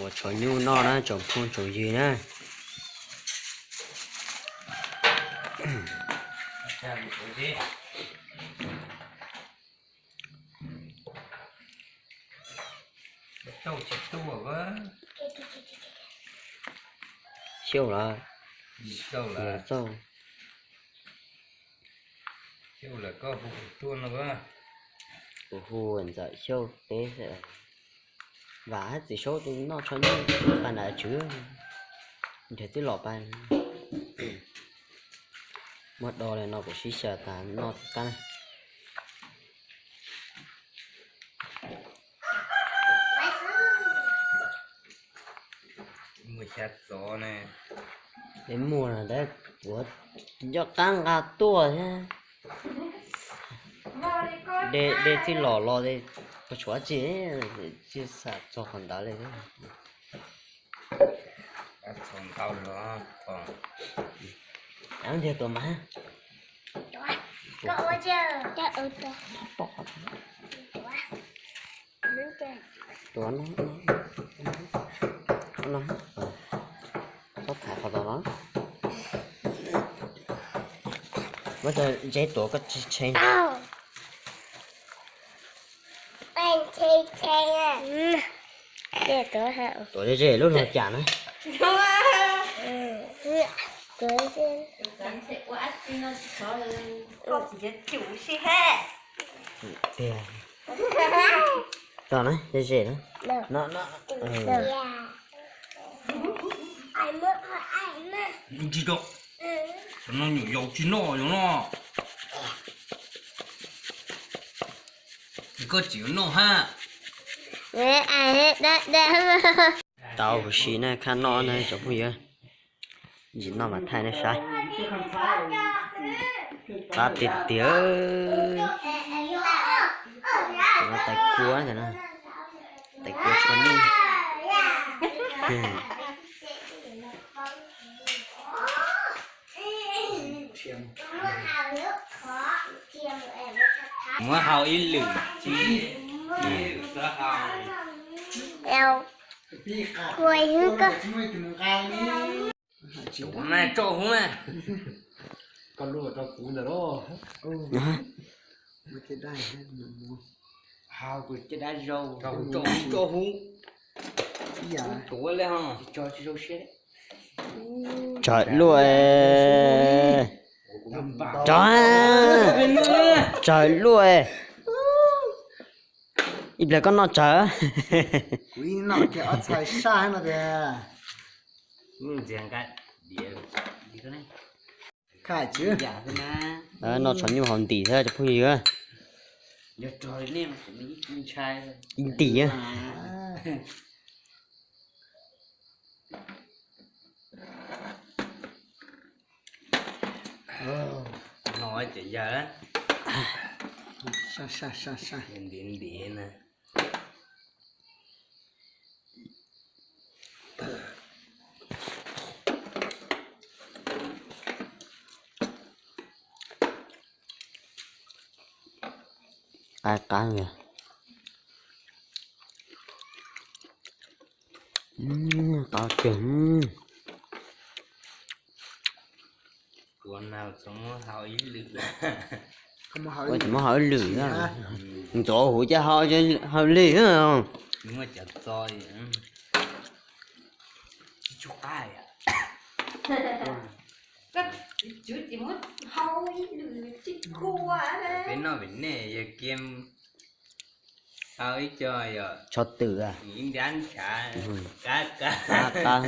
Ua tshav nyuj noj na tsoom phooj tsoom ywg na. Xyaum lawm. Xyaum. Kuv hu ntxawm Xyaum teb, vam hab txiv saub tus noj tshav nyuj pa nram tswv, nrhiav txij los pa. Muab do li no kuv sib xyaw tas noj thiab qab na. Peb muag ua ncoj qab nqa tuaj thiab. De txij los los, tshuav tsi, tsis xam txog qhov ntawd li. Ntiag tuav mas. Tuav no, txhob thaiv qhov tod no. Muab cov ntses tuav koj tsis tshee. Tuav ze ze lub no cas na. Tiag. Tso na, ze ze na. No, no. Ntsis rau. Cov no nyuam yaus tsis noj yog no. Koj tsis yuav noj hab. Tau huv si na, khaj noj na cov phooj ywg. Ntsis noj mas thaij nej saib. Qab tiag tiag. Tais kua, tais kua tshua nyuj. Muab hau ib lwm tsis, ib lwm xwb hau. Tuav mas tso huv mas. Koj lub rau kuv ntawd los. Hau kuv caj dab zaug, tso huv, tso huv. Tuav li ho. Tsawg luaj, tsawg, tsawg luaj. Ib pliag koj noj tsawg. Kuv ib noj kiag ob txhais saj no tiag. Noj tshav nyuj haus ntim thiab cov phooj ywg. Ib ntim. No ces yawg ntim ntim na. Qab qab li. Qab tiag. Ua tsis muab hau ib lwm na. Ntxuav huv ces hau li. Peb noj vim nej yog kiag hau ib co yog tsho twm, ib nrab ntshav, qab qab.